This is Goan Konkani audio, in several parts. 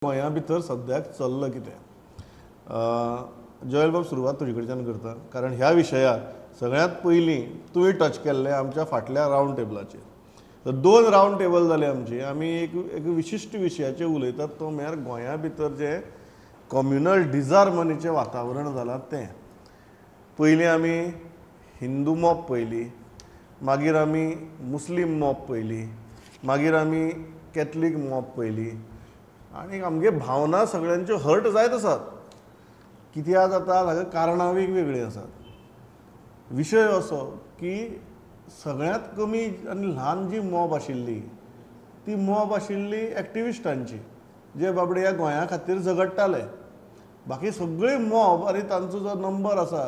गोंया भितर सद्याक चल्लां कितें. जोएल बाब, सुरवात तुजे कडच्यान करता, कारण ह्या विशयाक सगळ्यांत पयलीं तुवें टच केल्लें आमच्या फाटल्या रावंड टेबलाचेर. तर दोन रावंड टेबल जाले आमची, आमी एक एक विशिश्ट विशयाचेर उलयतात, तो म्हळ्यार गोंया भितर जें कम्युनल डिजार्मनीचें वातावरण जालां तें. पयलीं आमी हिंदू मॉब पळयली, मागीर आमी मुस्लीम मॉब पळयली, मागीर आमी कॅथलीक मॉब पळयली, आनी आमगे भावना सगळ्यांच्यो हर्ट जायत आसात. कित्याक जाता हाका कारणां वेगवेगळीं आसात. विशय असो की सगळ्यांत कमी आनी ल्हान जी मॉब आशिल्ली ती मॉब आशिल्ली एक्टिविस्टांची, जे बाबडे ह्या गोंया खातीर झगडटाले. बाकी सगळी मॉब आनी तांचो जो नंबर आसा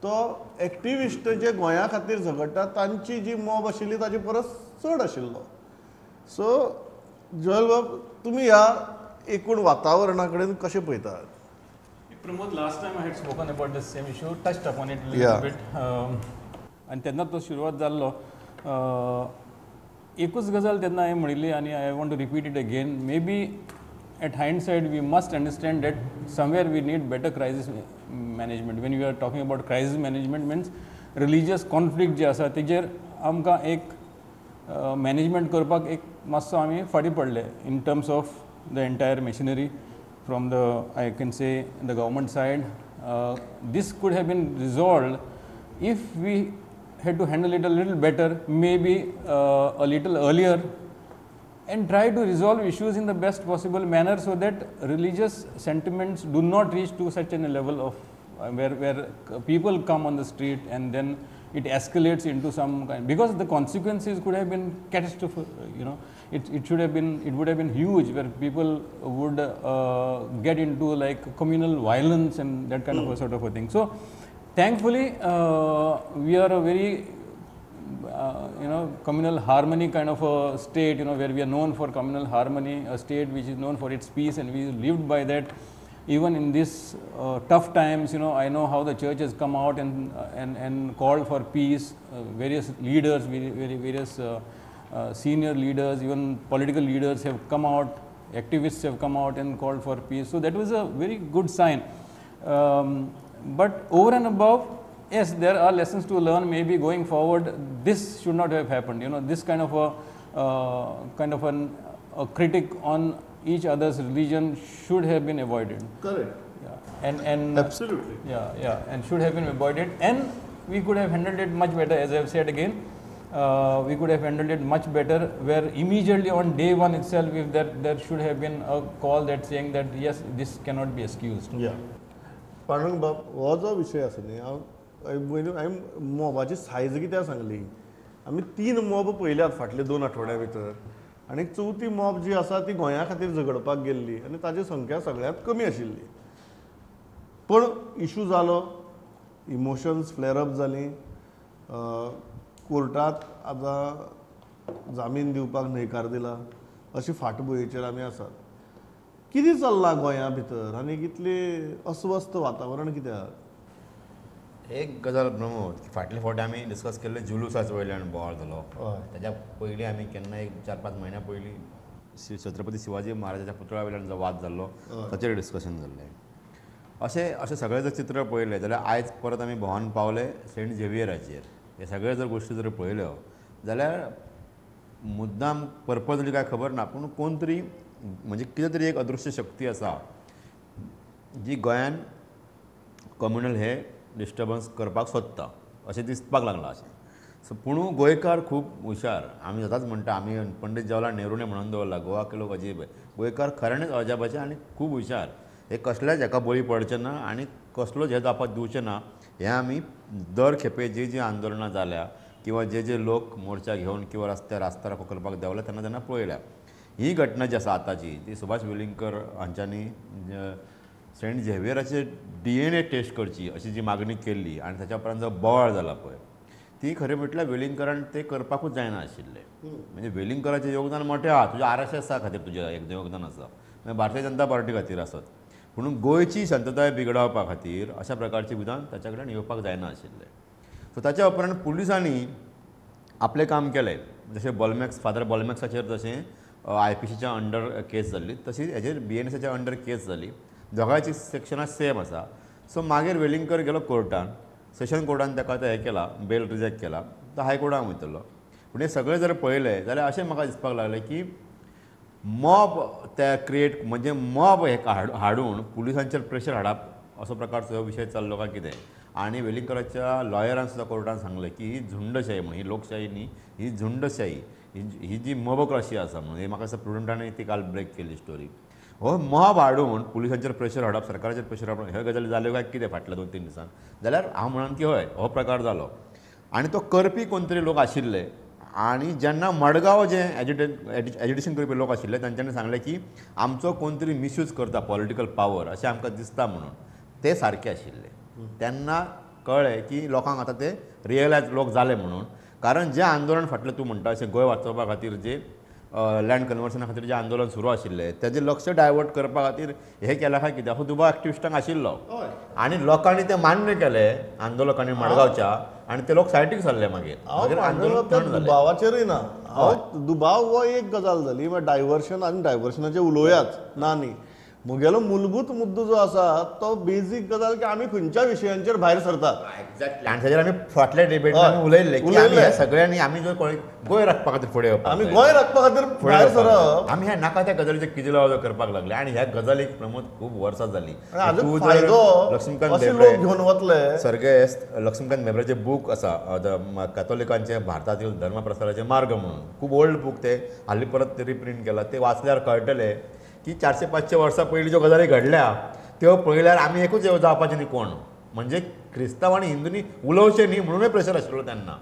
तो एक्टिविस्ट जे गोंया खातीर झगडटात तांची जी मॉब आशिल्ली ताचे परस चड आशिल्लो. सो जोएल बाब, तुमी ह्या एकूण वातावरणा कडेन कशें पळयतात? Pramod, last time I had spoken about this same issue, touched upon it little bit, आनी तेन्ना तो सुरवात जाल्लो. एकूच गजाल तेन्ना हांवें म्हणिल्ली आनी I want to repeat it again. Maybe at hindsight we must understand that somewhere we need better crisis management. When we are talking about crisis management means religious conflict जे आसा तेजेर आमकां एक मॅनेजमेंट करपाक एक मातसो आमी फाटीं पडले in terms of the entire machinery from the, I can say, the government side. This could have been resolved if we had to handle it a little better, maybe a little earlier, and try to resolve issues in the best possible manner so that religious sentiments do not reach to such a level of where people come on the street and then it escalates into some kind, because the consequences could have been catastrophic, you know, it should have been, it would have been huge, where people would get into like communal violence and that kind of a sort of a thing. So thankfully we are a very you know, communal harmony kind of a state, you know, where we are known for communal harmony, a state which is known for its peace, and we lived by that. Even in this tough times, you know, I know how the church has come out and called for peace. Various leaders, various senior leaders, even political leaders have come out, activists have come out and called for peace. So that was a very good sign. But over and above, yes, there are lessons to learn. Maybe going forward, this should not have happened. You know, this kind of a critic on each other's religion should have been avoided. Correct. Yeah. And absolutely. Yeah, yeah, and should have been avoided, and we could have handled it much better. As I have said again, we could have handled it much better, where immediately on day one itself, if there should have been a call that saying that yes, this cannot be excused. Yeah. Pandurang बाब, हो जो विशय आसा न्ही, हांव हांवें मॉबाची सायज कित्याक सांगली, आमी तीन मॉब पळयल्यात फाटले 2 आठवड्या भितर, आनी चवथी मॉब जी आसा ती गोंया खातीर झगडपाक गेल्ली आनी ताची संख्या सगळ्यांत कमी आशिल्ली. पूण इशू जालो, इमोशन्स फ्लॅर अप जालीं, कोर्टांत आतां जामीन दिवपाक न्हयकार दिला, अशी फाटभुंयेचेर आमी आसात. कितें चल्लां गोंया भितर आनी कितलें अस्वस्थ वातावरण कित्याक? एक गजाल प्रमोद, फाटले फावटी आमी डिस्कस केल्ले जुलूसाचो वयल्यान बोवाळ जालो. ताच्या पयलीं आमी केन्ना एक 4-5 म्हयन्या पयलीं श्री छत्रपती शिवाजी महाराजाच्या पुतळ्या वयल्यान जो वाद जाल्लो ताचेर डिस्कशन जाल्लें. अशें अशें सगळें जर चित्र पळयलें जाल्यार आयज परत आमी भोंवन पावले सेंट झेवियराचेर. हे सगळे जर गोश्टी जर पळयल्यो जाल्यार मुद्दाम पर्पजली काय खबर ना, पूण कोण तरी म्हणजे कितें तरी एक अदृश्य शक्ती आसा जी गोंयान कम्युनल हे डिस्टर्बन्स करपाक सोदता अशें दिसपाक लागलां. अशें सो पूण गोंयकार खूब हुशार, आमी सदांच म्हणटा, आमी पंडीत जवाहरलाल नेहरूने म्हणून दवरला गोवा के लोक अजीब है. गोंयकार खऱ्यांनीच अजाबाचे आनी खूब हुशार, हे कसल्याच हेका बळी पडचे ना आनी कसलोच हे जावपाक दिवचे ना. हें आमी दर खेपे जी जी आंदोलनां जाल्या किंवा जे जे लोक मोर्चा घेवन किंवा रस्त्यार रास्ता रोको करपाक देंवले तेन्ना तेन्ना पळयल्या. ही घटना जी आसा आतांची ती सुभाष वेलिंगकर हांच्यांनी सेंट झेवियराचे DNA test करची अशी जी मागणी केल्ली आनी ताच्या उपरांत जो बोवाळ जाला पळय, ती खरें म्हटल्यार वेलिंगकरान ते करपाकूच जायना आशिल्लें. म्हणजे वेलिंगकराचें योगदान मोठें आहा, तुज्या RSS खातीर तुजें एक योगदान आसा, मागीर भारतीय जनता पार्टी खातीर आसत, पूण गोंयची शांतताय बिगडावपा खातीर अशा प्रकारचें विधान ताच्या कडल्यान येवपाक जायना आशिल्लें. सो ताच्या उपरांत पुलिसांनी आपलें काम केलें, जशें बॉलमॅक्स, फादर बॉलमॅक्साचेर जशें आय.पी.सीच्या अंडर केस जाल्ली तशीच हेजेर बी.एन.एसाच्या अंडर केस जाली. दोगांयची सेक्शनां सेम आसा. सो मागीर वेलिंगकर गेलो कोर्टान, सेशन कोर्टान ताका आतां हें केला, बेल रिजेक्ट केला, तो हायकोर्टान वयतलो. पूण हें सगळें जर पळयलें जाल्यार अशें म्हाका दिसपाक लागलें की मॉब ते क्रिएट म्हणजे मॉब हे हाडून पुलिसांचेर प्रेशर हाडप असो प्रकारचो विशय चल्लो काय कितें. आनी वेलिंगकराच्या लॉयरान सुद्दां कोर्टान सांगलें की ही झुंडशाही म्हणून, ही लोकशाही न्ही, ही झुंडशाही, ही जी मॉबोक्रॉसी आसा म्हणून. हे म्हाका दिसता प्रुडंटान ती काल ब्रेक केली स्टोरी. हो मॉब हाडून पुलिसांचेर प्रेशर हाडप, सरकाराचेर प्रेशर हाडप, ह्यो गजाली जाल्यो काय कितें फाटल्या 2-3 दिसान, जाल्यार हांव म्हणून की हय हो प्रकार जालो. आनी तो करपी कोण तरी लोक आशिल्ले. आनी जेन्ना मडगांव जे एजिटेशन करपी लोक आशिल्ले तांच्यांनी सांगलें की आमचो कोण तरी मिसयूज करता पॉलिटिकल पावर अशें आमकां दिसता म्हणून, ते सारके आशिल्ले. तेन्ना कळ्ळें की लोकांक आतां ते रियलायज लोक जाले म्हणून. कारण जें आंदोलन फाटलें तूं म्हणटा अशें गोंय वाचोवपा खातीर जे लँड कन्वर्सना खातीर जें आंदोलन सुरू आशिल्लें तेजें लक्ष डायवर्ट करपा खातीर हें केलां काय कितें असो दुबाव एक्टिविस्टांक आशिल्लो. आनी लोकांनी तें मान्य केलें आंदोलकांनी मडगांवच्या, आनी ते लोक सायडीक सरले. मागीर आंदोलन दुबावाचेरूय ना, हांव दुबाव हो एक गजाल जाली, मागीर डायवर्शन आनी डायवर्शनाचेर उलोवयाच ना न्ही. म्हगेलो मूलभूत मुद्दो जो आसा तो बेजीक गजाल की आमी खंयच्या विशयांचेर भायर सरतात. एक्झॅक्टली. आनी ताजेर आमी फाटल्या डिबेट उलयल्ले की आमी सगळ्यांनी आमी जर गोंय राखपा खातीर फुडें येवपाक, आमी गोंय राखपा खातीर भायर सरप, आमी ह्या नाका त्या गजालीचेर किजिलाव करपाक लागले. आनी ह्या गजालीक प्रमोद खूब वर्सां जाली. लक्ष्मीकांत भेंब्रे घेवन वतले सर्गेस्त लक्ष्मीकांत भेंब्रेचे बूक आसा कॅथोलिकांचे भारतातील धर्मप्रसाराचे मार्ग म्हणून, खूब ओल्ड बूक, ते हालीं परत रिप्रिंट केला. ते वाचल्यार कळटले की 400-500 वर्सां पयलीं ज्यो गजाली घडल्या त्यो पळयल्यार आमी एकूच जावपाचें न्ही कोण, म्हणजे क्रिस्तांव आनी हिंदूंनी उलोवचें न्ही म्हणूनय प्रेशर आशिल्लो तेन्ना,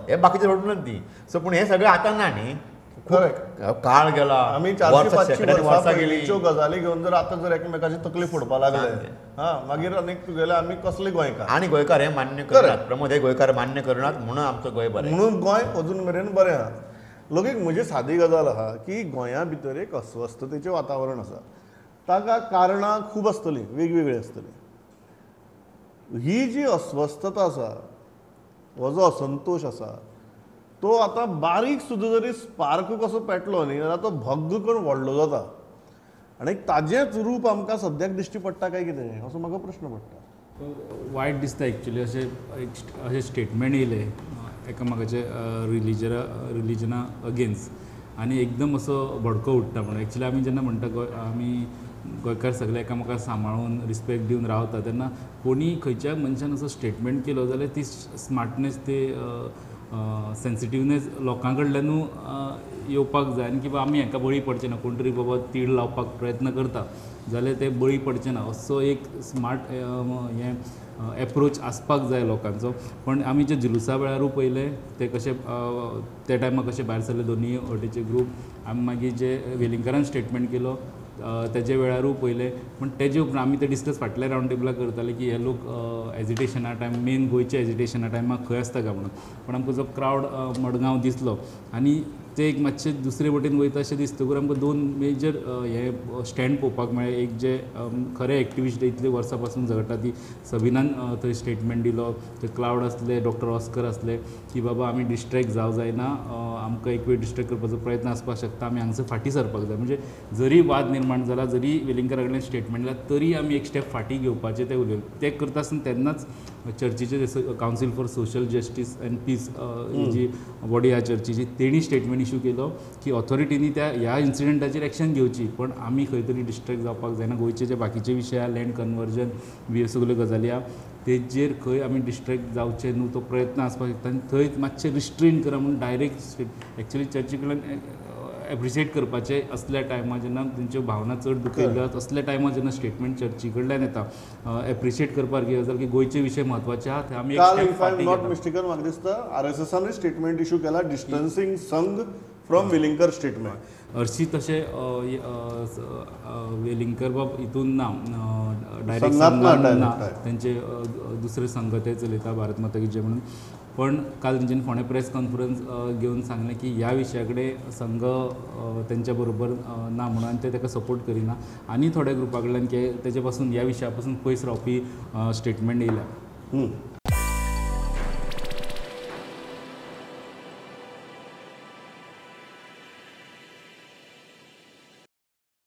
हे बाकीचे सोडूनच दी. सो पूण हें सगळें आतां ना न्ही, काळ गेला, आमी 400-500 वर्सां पयलींच्यो गजाली घेवन जर आतां जर एकमेकाची तकली फोडपाक लागले हा मागीर आनीक तुगेले आमी कसले गोंयकार. आनी गोंयकार हे मान्य करनात प्रमोद, हे गोंयकार मान्य करनात म्हणून आमचो गोंय बरें, म्हणून गोंय अजून मेरेन बरें आहा. लोकीक म्हजी सादी गजाल आहा की गोंया भितर एक अस्वस्थतेचें वातावरण आसा, ताका कारणां खूब आसतलीं, वेगवेगळीं आसतलीं. ही जी अस्वस्थता आसा, हो जो असंतोश आसा तो आतां बारीक सुद्दां जरी स्पार्क कसो पेटलो न्ही जाल्यार तो भग्ग करून व्हडलो जाता आनी ताजेंच रूप आमकां सद्याक दिश्टी पडटा काय कितें असो म्हाका प्रश्न पडटा. वायट दिसता एक्चुली अशें अशें स्टेटमेंट येयलें एकामेकाचे रिलिजना अगेन्स्ट आनी एकदम असो भडको उठ्ठा. म्हणून एक्चुली आमी जेन्ना म्हणटा आमी गोंयकार सगळे एकामेकाक सांबाळून रिस्पेक्ट दिवन रावता तेन्ना कोणी खंयच्याय मनशान असो स्टेटमेंट केलो जाल्यार ती स्मार्टनेस, ती सेन्सिटिवनेस लोकां कडल्यानूय येवपाक जाय. आनी की बाबा आमी हांकां बळी पडचे ना, कोण तरी बाबा तीड लावपाक प्रयत्न करता जाल्यार ते बळी पडचे ना, असो एक स्मार्ट हें एप्रोच आसपाक जाय लोकांचो. पण आमी जे जुलूसा वेळारूय पळयलें ते कशे त्या टायमार कशे भायर सरले दोनूय वटेचे ग्रूप, आमी मागीर जे वेलिंगकारान स्टेटमेंट केलो तेजे वेळारूय पळयलें. पूण तेजे उपरांत आमी ते डिस्कस फाटल्या रावंड टेबलार करताले की हे लोक एजिटेशना टायम, मेन गोंयच्या एजिटेशना टायमार खंय आसता काय म्हणून. पण आमकां जो क्रावड मडगांव दिसलो आनी ते एक मातशे दुसरे वटेन वयता अशें दिसतकूच आमकां दोन मेजर हे स्टँड पळोवपाक मेळ्ळे. एक जे खरे एक्टिविस्ट इतले वर्सां पासून झगडटा ती सबिनान थंय स्टेटमेंट दिलो, थंय क्लावड आसले, डॉक्टर ऑस्कर आसले की बाबा आमी डिस्ट्रेक्ट जावं जायना, आमकां एक वेळ डिस्ट्रेक्ट करपाचो प्रयत्न आसपाक शकता, आमी हांगसर फाटीं सरपाक जाय. म्हणजे जरी वाद निर्माण जाला, जरी वेलिंगकारा कडल्यान स्टेटमेंट दिला तरी आमी एक स्टेप फाटीं घेवपाचें ते उलयले. ते करता आसतना तेन्नाच चर्चीचे council for social justice and peace G body आहा चर्चीची तेणी स्टेटमेंट इशू केलो की ऑथॉरिटीनी त्या ह्या इन्सिडंटाचेर एक्शन घेवची, पण आमी खंय तरी डिस्ट्रेक्ट जावपाक जायना. गोंयचे जे बाकीचे विशय आहा, लँड कन्वर्जन बी सगल्यो गजाली आहा तेजेर खंय आमी डिस्ट्रेक्ट जावचे न्हू तो प्रयत्न आसपाक शकता. आनी थंय मातशें रिस्ट्रेन करा म्हणून डायरेक्ट एक्चुली चर्ची कडल्यान एप्रिशिएट करपाचें असल्या टायमार जेन्ना तेंच्यो भावना चड दुखयल्ल्यो असल्या टायमार जेन्ना स्टेटमेंट चर्ची कडल्यान येता एप्रिशिएट करपाक गजाल की गोंयचे विशय म्हत्वाचे आहा. थंय आमी काल if I am not mistaken म्हाका दिसता आर.एस.एसान स्टेटमेंट इशू केला डिस्टन्सिंग संघ फ्रॉम वेलिंगकर स्टेटमेंट. हरशी तशें वेलिंगकर बाब हितून ना, डायरेक्ट संघान ना, तेंचे दुसरे संघ ते चलयता भारत माता की जय म्हणून. पण काल तेंच्यांनी फोंडें प्रेस कॉन्फरन्स घेवन सांगलें की ह्या विशया कडेन संघ तेंच्या बरोबर ना म्हणून आनी ते ताका सपोर्ट करिना. आनी थोड्या ग्रुपा कडल्यान की तेजे पासून ह्या विशया पासून पयस रावपी स्टेटमेंट येयल्या.